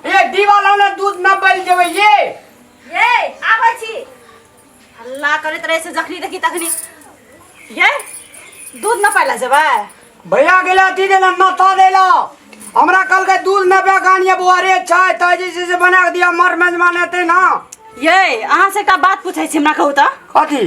ए दीवाल ने दूध न बल जेबै ये। ये आबै छी। हल्ला करैत रहै छै जखनी देखी तखनी। ये दूध न पाइला जेबै? भैया गेला अथी देला नथा देला, हमरा कहलकै दूध न पे गानिया बुआरे छै तऽ जे छै से बना के दिया, मर मेजमान हेतै ना। ये अहाँ से एकटा बात पूछै छी, हमरा कहू तऽ। कथी?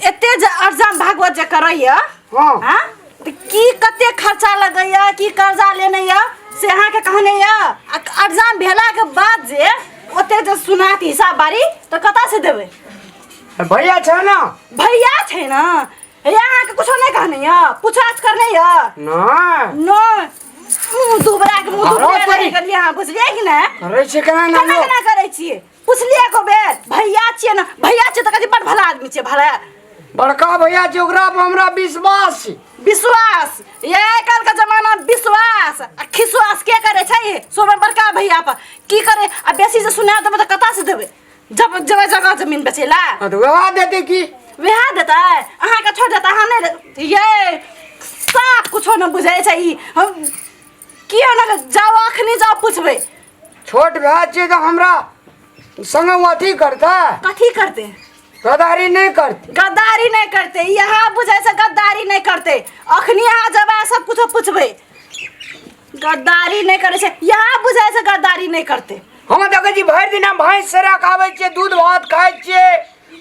एते जे अरजाम भागवत जे करैया, हाँ, हाँ तऽ की कते खर्चा लगैया, की कर्जा लेने या से अहाँके कहने या? आ अरजाम भेलाके बाद जे ओते जे सुनात हिसाब बारी तऽ कतऽ से देबै? भैया छै ना। भैया छै ना? हे अहाँके कुछो नहि कहने या, पूछाछ करने या? नहि। नहि, मुँह दुबरा के मुँह हरो दुबरा तोरी। रहि गेलियै अहाँ, बुझलियै कि नहि? करै छै केना ना? केना केना करै छियै? पुछलियै एको बेर? भैया छियै ने, भैया छियै तऽ कहै बड़ भला आदमी छियै, भला। बड़का भैया छै, ओकरा पर हमरा विश्वास छै। विश्वास ये आइ काल्हि के जमाना विश्वास आ खिसवास के करे छै? सोबे बड़का भैया पर की करे? आ बेसी जे सुना देबै तऽ कतऽ से देबै? जब जगह जगह जमीन बेचैला। हाँ, तऽ वएह देतै की? वएह देतै, अहाँके छोड़ि देतै? अहाँ नहि ये साफ कुछो नहि बुझै छै ई। हम कियो ने जाउ, अखनी जाउ पुछबै। छोट भाय छै तऽ हमरा संगे ओ अथी करतै। कथी करतै? गद्दारी नहि करतै। गद्दारी नहि करतै, ई अहाँ बुझै छै गद्दारी नहि करतै। अखनी अहाँ जेबै सब कुछो पुछबै। गद्दारी नहि करै छै, यहाँ बुझै छै गद्दारी नहि करतै। हम देखै छी भरि दिना भैंस सेरा के आबै छियै, दूध भात खाइ छियै,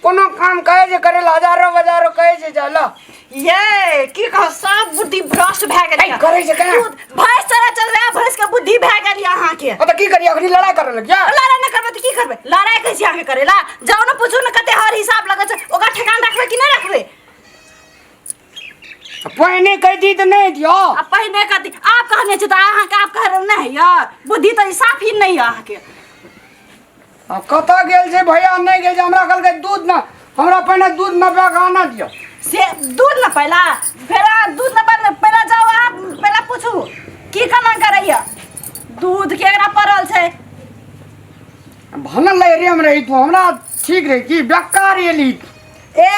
कोनो काम कहै छै करै लए, हजारो बजारो कहै छै जाय लए। ये की कह, सब बुद्धि भ्रष्ट भए गेल। ऐ, करै छै केना? दूध भैंस चरा चल रहा, भैंस के बुद्धि भए गेल अहाँके। आ तऽ की करियै, अखनी लड़ाइ करऽ लगियै? लड़ाइ नहि करबै तऽ की करबै? लड़ाइ कहै छी अहाँके करै ला? जाउ ने पूछू ने कते हर हिसाब लगै छै, ओकर ठेकान रखबै कि नहि रखबै? पहिने कहि तऽ नहि दियौ। आ पहिने कथी आप कहने छी तऽ अहाँके आप कह रहल नहि यऽ, बुद्धि तऽ साफ ही नहि यऽ अहाँके। आ कतऽ गेल छै भैया? नहि गेल छै। हमरा कहलकै दूध न, हमरा पहिने दूध नपा कऽ आनऽ दियौ। से दूध न पहिला, फेर अहाँ दूध न पहिला, पहिला जाउ अहाँ, पहिला पूछू की केना करैया दूध के, एकरा पड़ल छै। भनल एरियामे रही तू, हमरा ठीक रही की बेकार एली। ए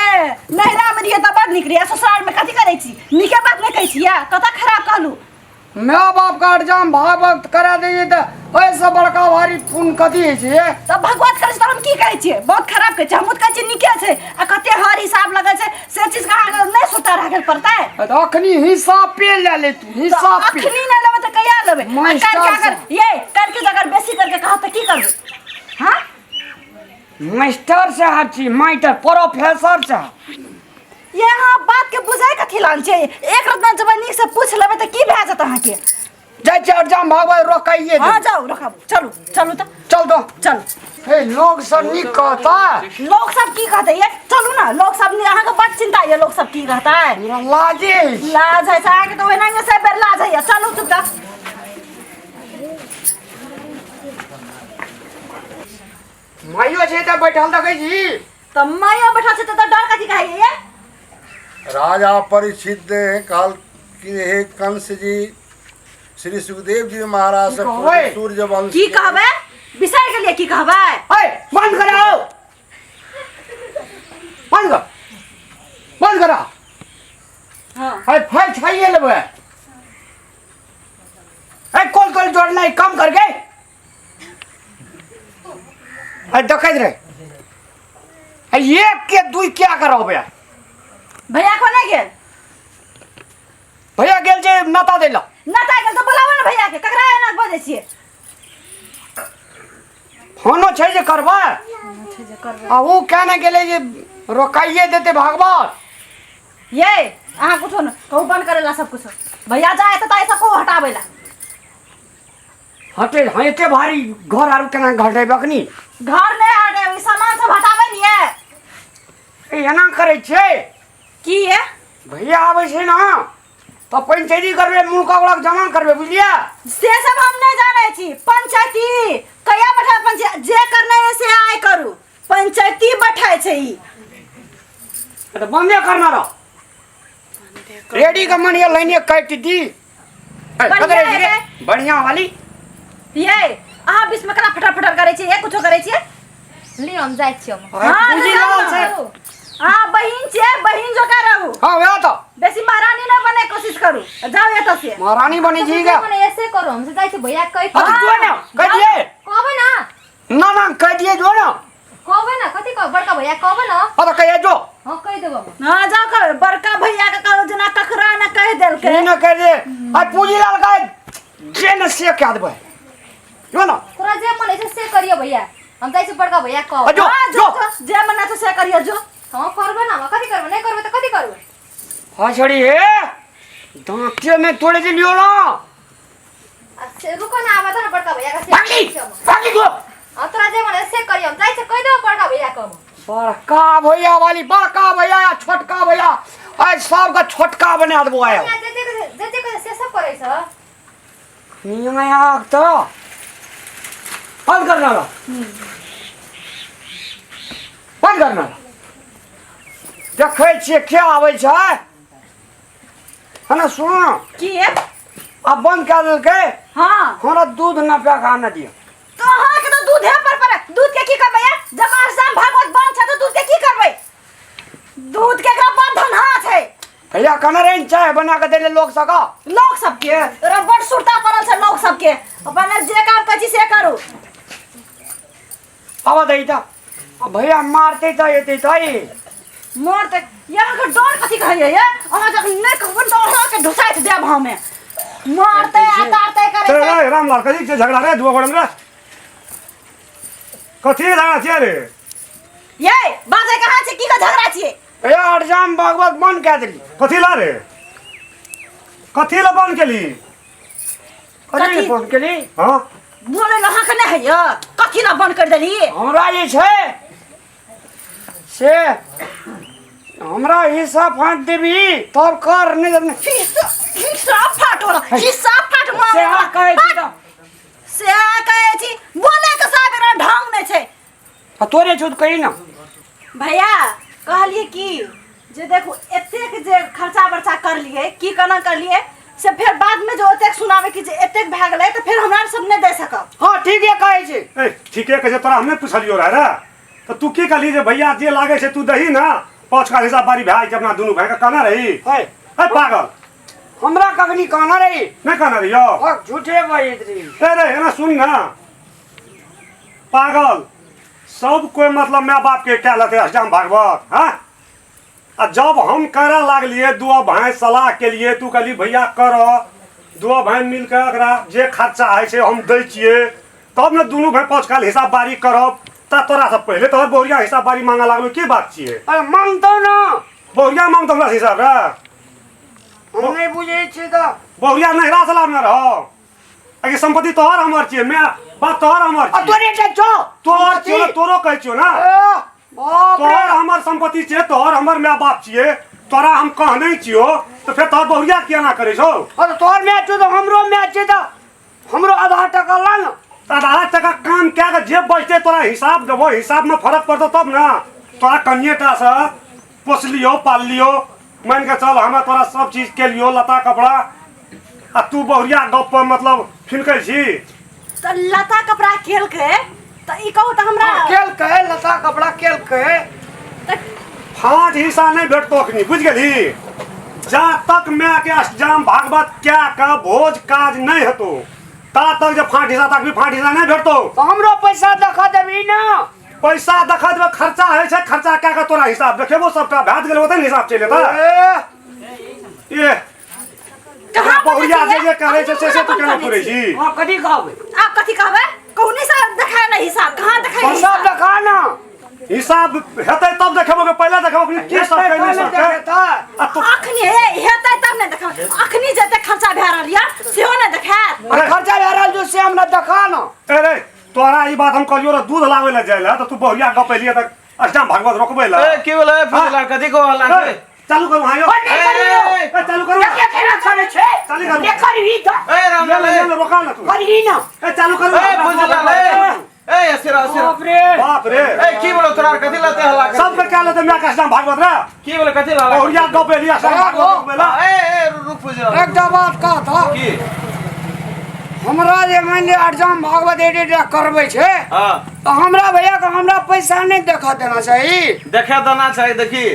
नैहरा में रहियै तऽ बड़ नीक रहियै, ससुराल में कथी करै छी? नीके बात नहि कहै छियै, कतऽ खराब कहलू? माय बाप के अरजाम भाय भक्त करा दैए तऽ ओहिसँ बड़का भारी पुण्य कथी होइ छै ये? तऽ भगवत करै छै तऽ हम की कहै छियै? बहुत खराब कहै छियै? हमहूँ तऽ कहै छियै नीके छै। आ कते हर हिसाब लगै छै से चीज के अहाँके नहि सुता राखै पड़तै? तऽ अखनी हिसाब पे लए ले तू, हिसाब पे। अखनी नहि लेबै तऽ कहिया लेबै? आ मास्टर काल्हि के अगर साहब। ये काल्हि के अगर बेसी करके कहत तऽ की करबै? हाँ मास्टर साहब छी, मास्टर प्रोफेसर साहब। ये अहाँ बात के बुझाय कथी लान छै? एक रत्ना जब नीक से पूछ लेबै तऽ की भए जात अहाँके? जाइ छियै अरजाम भागवत रोकाइए। हाँ जाउ रोकाबू, चलू चलू तऽ। चल तो। चल। हे लोग सब नीक कहता? लोग सब की कहते? ये चलू ना, लोग सब अहाँके बड चिंता ये लोग सब की कहता है। हमरा लाजे होइ छै। लाज है अहाँके तऽ ओहिना से बेर लाज है। चलू चुपचाप। माइयो छै तऽ बैठल देखै छी। तऽ माइयो बैठल छै तऽ डर कथी कहैए ये? राजा परीक्षित ने कहल कि हे कंस जी, श्री सुखदेव जी महाराज से की कहबै? सूर्यवंश की कहबै? बिसरि गेलियै की कहबै? ऐ बंद कराओ, बंद कर, बंद करा। हाँ। ऐ फाइल छाइए लेबै। ऐ कॉल कॉल जोड़ना कम करके ऐ देखैत रहे। ऐ एक के दुई क्या कराओ भैया? भैया कोने गेल? भैया गेल छै नाता दै लए। नाता गेल तऽ बोलाबो ने भैया के, ककरा एना बजै छियै? फोनो छै जे करबै, आ ओ क्या ने गेलै जे रोकाइए देतै भागवत। ये अहाँ कुछो ने कहू, बंद करै ला सब कुछो। भैया जाए तऽ ताहि सब कहू हटाबै ला। हटे, हाँ एते भारी घर आरू केना घटेबै अखनी? घर नहि हटेबै, सामान सब हटाबै ने ये। ए, एना करै छै की ये? भैया आबै छै ने तऽ पंचायती करबै, मुँह कपड़ा जमा करबै, बुझलियै? से सब हम नहि जानै छी। पंचायती कहिया बैठा? पंचायत जे करना है से आइ करू, पंचायती बैठाइ छै ई। तऽ बंदे करना रह, रेडी के मन ये लाइने काटि दी। ए, बढ़िया कतऽ रहै छी रे? हेतै। बढ़िया वाली। ये अहाँ बीच में कला फटर फटर करै छियै, कुछो करै छियै? लिअ, हम जाइ छी हम। हाँ, पूजी जाउ लाल ने। छै। अहाँ बहिन छियै, बहिन जोका रहू। हाँ वएह तऽ। बेसी महारानी नहि बने कोशिश करू, जाउ एतऽ से। महारानी बनै छी का? मने ऐसे करू, हम से जाइ छी भैया कहि हाँ, तो जो ने कह दिए। कहबै बड़का भैया कहबो न। हां त कहिया जो। हां कहि देबो। हां जाओ कह बड़का भैया के कहलो जेना ककरा न कहि देलकै। की न कहि दे आ पूंजीलाल का जे न से कह देबै जो न। तोरा जे मन होइ छै से करियो भैया, हम जाइ छी बड़का भैया कह। जो जो जे मन छै से करियो जो। हां करबै न, कथि करबै? नै करबै त कथि करबै? हां छड़ी हे दांते में तोड़े दिलियो ना। अच्छा रुको ना, आबा न बड़का भैया के। भागी भागी जो। हां तोरा जे मन से करियो, हम जाइ छी कहि देबो बड़का भैया के। बड़का भैया वाली बड़का भैया या छोटका भैया आइ सबके छोटका बना देबो आइ। जे जे जे से सब करै छ निया त बंद करना ला, बंद करना ला। देखै छियै के आबै छै है ना। सुनू ना की आब बंद कए देलकै। हाँ हमरा दूध नपा के आने दिअ। तो अहाँ के तो दूधे पर पड़े, दूध के की करबै? जब अष्टजाम भागवत बंद छै तो दूध के की करबै? दूध के एकरा बंधन हाँ छै। भैया कहने रहे ने चाय बना के देले लोग सबके। लोग सबके ओकरा बड़ सुरता पड़ल छै लोग सबके, अपन जे काम कहै छी से करू। आब दै त भैया मारते त एते त मारते यहाँ के डर कथी कहैया ये? अहाँ जखन नहि कहबै तऽ अहाँ के ढुसाइत देब हमे। मारते आ तारते करै चल छै। रे रामलाल कथी छै झगड़ा रे दुआ गोड़म रे कथी झगड़ा छियै रे? ये बाजै कहाँ छै, की के झगड़ा छियै? भैया अष्टजाम भागवत बंद कए देली। कथी ला रे? कथी ला बंद केली? कथी बंद केली? हाँ बोले ला अहाँ के नहि होइया, कथी ला बंद कर देली? हमरा जे छै से हमरा हिस्सा फाँट देबी तब कर, नहीं तब नहीं। हिस्सा फाट होला, हिस्सा फाट से अहाँ कहै छी तऽ से कहै छी बोले के साबेरा ढंग नहि छै। आ तोरे छौ तऽ कही ना। भैया कहलिए की जे देखू एतेक जे खर्चा बर्चा करलिए की केना करलिए से फेर बाद में जो ओतेक सुनावे कि जे एतेक भए गेलै तऽ फेर हमरा सब नहि दे सकब। हाँ ठीके कहै छी। ए ठीके कहै छै, तोरा हम नहि पुछलियो रहे रे तऽ तू की कहली जे भैया जे लागै छै तू दही ना, पाँच का हिसाब बारी भए जेतै अपना दुनू भाई के कहना रही। है ए पागल हमरा कखनी कहना रही? नहि कहना रही यौ। और झूठे बजैत रही। ए रे एना सुन ना पागल, सब कोई मतलब my बाप के कए लेतै अष्टजाम भागवत। हाँ आ जब हम करे लागलिए दुआ भाई सलाह के लिए तू कहली भैया कर, दुआ भाई मिलके एकरा जे खर्चा होइ छै हम दै छियै तब ने दुनू भाई पाँच काल हिसाब बारी करब। ता तोरा से पहिले तोहर बहुरिया हिसाब बारी मांगे लागलो, की बात छियै? अरे मांगतौ ना बहुरिया मांगतौ हमरा से हिसाब रे? हम नहि बुझै छियै तऽ। बहुरिया नहिरा से लाबने रहो, अगे संपत्ति तोहर हमर छियै, my बाप तोहर हमर आ छियै। तोरे टा छौ तोहर छियौ, तोरो कहै छियौ ना। बाप रे। तोहर हमर संपत्ति छियै, तोहर हमर my बाप छियै, तोरा हम कहने छियौ तऽ फेर तोहर बहुरिया किया ना करै छौ? अरे तोहर my छौ तऽ हमरो my छै तऽ हमरो आधा टका ला ना। तऽ आधा टका काम कए कऽ जे बचतै तोरा हिसाब देबो, हिसाब में फरक पड़तौ तब ना। तोरा कनिए टा से पोसलियौ पाललियौ, मान के चल हमे तोरा सब चीज केलियौ लता कपड़ा, आ तू बहुरिया गप पर मतलब फिनकै छी। तऽ लता कपड़ा केलकै तऽ ई कहू तऽ हमरा केलकै लता कपड़ा केलकै तऽ फाँट हिस्सा नहि भेटतौ अखनी, बुझि गेलही? जा तक my के अष्टजाम भागवत कए के भोज काज नहि हेतौ ता तक जे फाँट हिस्सा तक भी फाँट हिस्सा नहि भेटतौ। तऽ हमरो पैसा देखा देबही ना। पैसा देखा देबै, खर्चा होइ छै, खर्चा कए के तोरा हिसाब देखेबो सबटा भए गेल ओतै ने हिसाब चलि एतै। ए कहाँ बहुरिया जे जे करै छै से से तू बजै केना छियै? करै छी? हाँ कथी कहबै? आब कथी कहबै? कहू नहीं साहब देखाय नहीं हिसाब, कहाँ देखाय हिसाब देखा ना। हिसाब हेतै तब देखेबो कि पहिले देखेबो कि की सब कैने सब छै। आ तू अखनी हे हेतै तब ने देखाब, अखनी जते खर्चा भए रहल या सेहो ने देखायत। अरे खर्चा भए रहल जो से हमरा देखा ना। ए रे तोरा ई बात हम कहलियो रे दूध लाबै लए जाइ लए तऽ तू बहुरिया गप एलियै तऽ अष्टजाम भागवत रोकबै लए। ए की भेलै फुजला कथी को हल्ला छै? चालू करू हाँ यो। ए, चालू करू। केना करै छै? चालू करू। ने करही तऽ ए रामलाल ले ए ले रोका ना तू। करही ना। ए चालू करू। ए फुजला ए ए असिरा असिरा। बाप रे बाप रे। ए की बोलो तोरा कथी लते हल्ला कर? सब के क्या लेते मैं अष्टजाम भागवत रे? की बोलो कथी हल्ला? बहुरिया गप एलियै अष्टजाम भागवत रोकबै लए। ए ए रुक फुजला। एकटा बात कह तऽ की हमरा जे मानि लिअ अष्टजाम भागवत एडे करबै छै हां तऽ हमरा भैया के हमरा पैसा नहि देखा देना चाही। देखे देना चाही। देखी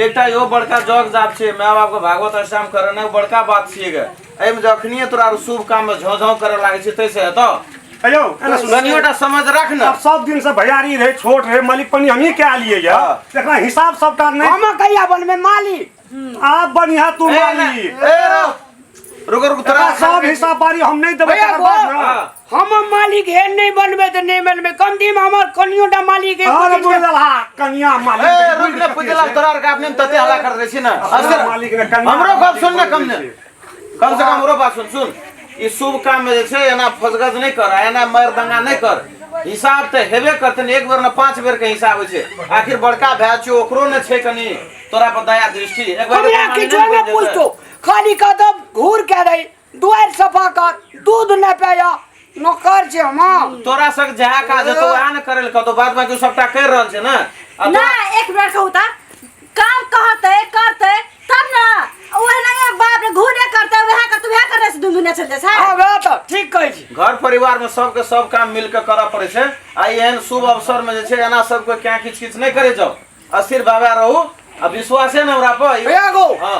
एकटा इहो बड़का जग जाप छै, my बाप के भागवत अष्टजाम करनाइ बड़का बात छियै गे। एहिमे जखनिए तोरा शुभ काम में झों झों करे लागै छै तैसे हेतौ? अयो एना सुन कनियोटा समझ रख न अब सब दिन से भैयारी रहे छोट रहे मालिक पनी हमही के लिए या हाँ। एकरा हिसाब सबटा नहीं हम कहिया बनबे मालिक आप बढ़िया तू ए, मालिक ए, रहो। रुको रुको एकरा तोरा सब हिसाब बारी हम नहीं देबै भैया तकर बाद गो ना हाँ। हम मालिक हे नहीं बनबे तऽ नहीं बनबे कम दिन हमर कनियोटा मालिक है अरे बुझलहा कनिया मालिक ए रुक ने पुजला तोरा आर के अपने में तते हल्ला कर रहे छी ना अपना मालिक ने कनिया हमरो गप सुन ने कम ने मालिक कम से कम हमरो बात सुन सुन ई शुभ काम में जे छै एना फसगज नहि कर एना मारि दंगा नहि कर हिसाब तऽ हेबे करतै ने एक बेर ने पांच बेर के हिसाब होइ छै आखिर बड़का भाय छै ओकरो ने छै कनि तोरा पर दया दृष्टि एक बेर हमरा किछो ने पूछतो खाली कदम घूर के रही दुआरि सफा कर दूध न पिया नौकर छै हम तोरा सब जहाँ काज हेतौ वएह ने करै लए कहतौ बाद बाकी सबटा करि रहल छै ने आ ना तोरा- एक बेर कहू तऽ काम कहतै करतै तब ना ओहिना बाप रे घूरे करतै वएह करतै वएह करै से दुन दुनिया चल जाइ छै हँ वएह तऽ ठीक कहै छी घर परिवार में सबके सब काम मिल के करऽ पड़ै छै आ एहन शुभ अवसर में जे छै एना सबके क्या किछ किछ नहि करे जाओ अस्थिर बाबा रहू आ विश्वासे ने हमरा पर भैया गो हाँ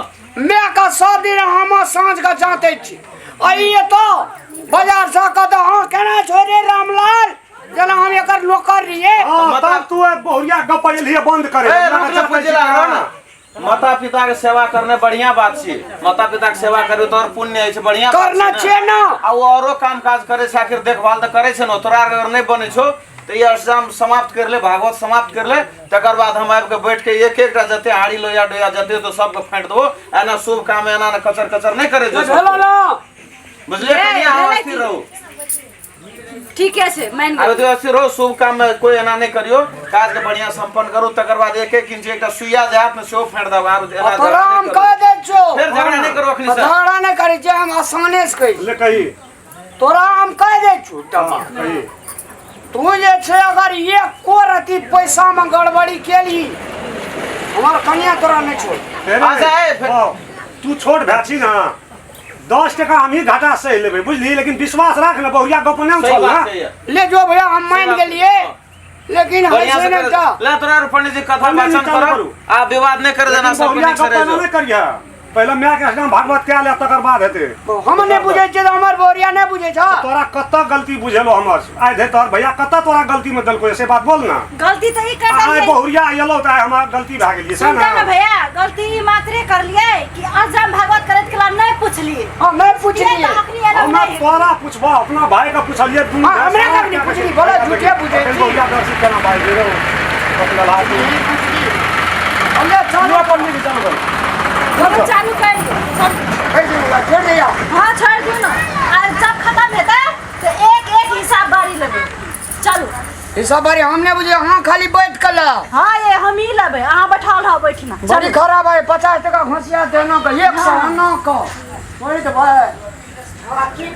मैं का सब दिन हम साँझ का जाते छी आ ई एतऽ बाजार से कहतौ हँ केना छोड़े रामलाल जेना हम एकर नौकर रहिए हाँ तब तू ए बहुरिया गप एलिए बंद करे ए रुक ले पुजला रहो ना माता पिता के सेवा करने बढ़िया बात छी माता पिता के सेवा करू तो और पुण्य होइ छै बढ़िया बात करना छै छै ना आ ओ औरो काम काज करे छै आखिर देखभाल तऽ करे छै ने तोरा आर अगर नहि बनै छौ तऽ ई अष्टजाम समाप्त कर ले भागवत समाप्त कर ले तकर बाद हम आबि के बैठ के एक एकटा जते हाड़ी लोया डोया जते तो सबके फाँटि देबो एना शुभ काम एना ने कचर कचर नहि करे जो भेलो ना बुझलियै ए, कनिया अहाँ भेलै अस्थिर की? रहू ठीके छै मान आब गेलियै एतबे अस्थिर रहू शुभ काम में कोई एना नहि करियो काज के बढ़िया संपन्न करू तकर बाद एक एक इंच एकटा सुइया जे हाथ में सेहो फाड़ि देब आर एना झगड़ा तोरा नहि हम करू। कह दै छियौ फेर झगड़ा नहि करू अखनी से झगड़ा नहि करै छियै हम आसाने से कहै छी ले कही तोरा हम कह दै छियौ टमा कही तू जे छै अगर एको रति पैसा में गड़बड़ी केली हमर कनिया तोरा नहि छोड़ अच्छा, ए, फेर- बाउ, तू छोट भाय छी ना 10 टका हमही घाटा सहि लेबै बुझली लेकिन विश्वास राख ने बहुरिया गप नहि सही उछल बात ना छै ये। ले जो भैया हम मान बात गेलिए लेकिन बढ़िया हंसे से नहि कर जा ले तोरा आर पंडित जी कथा हम नहीं वाचन चालू कर करू। आ विवाद नहीं कर देना लेकिन सबके बहुरिया नीक से गप रह नहि करिहे पहिले माय के नाम भागवत कए ले तकर बाद हेतै हम नहि बुझै छियै तऽ हमर बोरिया नहि बुझै छ तोरा कतऽ गलती बुझेलो हमर आइ धरि तोहर भैया कतऽ तोरा गलती में देलको से बात बोल ना गलती तऽ ई कर आइ देलियै बहुरिया एलो तऽ आइ हमरा गलती भए गेलियै सएह सुनते ने ने भैया गलती ई मात्रे करलियै कि अजाम भागवत करैत कला नहि पुछलियै हम नहि किया पुछलियै तऽ अखनी एलहुँ हमरा नहि तोरा पुछबो अपना भाई के पुछलियै दुनू हाँ, भाई हमरा सारा कखनी के पुछली, बोलो, झूठे बुझै छी। बहुरिया दर्शी केना भाई गेलो बतलहा तू हमरे चल पंडित जी चालू करू हम चालू कर दियौ चलू। कहि दियौ छोड़ि दियौ हाँ छोड़ दियौ ने आ जब खत्म हेतै तऽ एक एक हिसाब बारी लेबै चलू हिसाब बारी हम नहि बुझै अहाँ खाली बैठ के ला हाँ ये हम ही लेबै अहाँ बैठल रहब ओहिठिना बड़ी खराब है 50 टका घोसिया देना के 100 आना के वही तो भाई हमरा की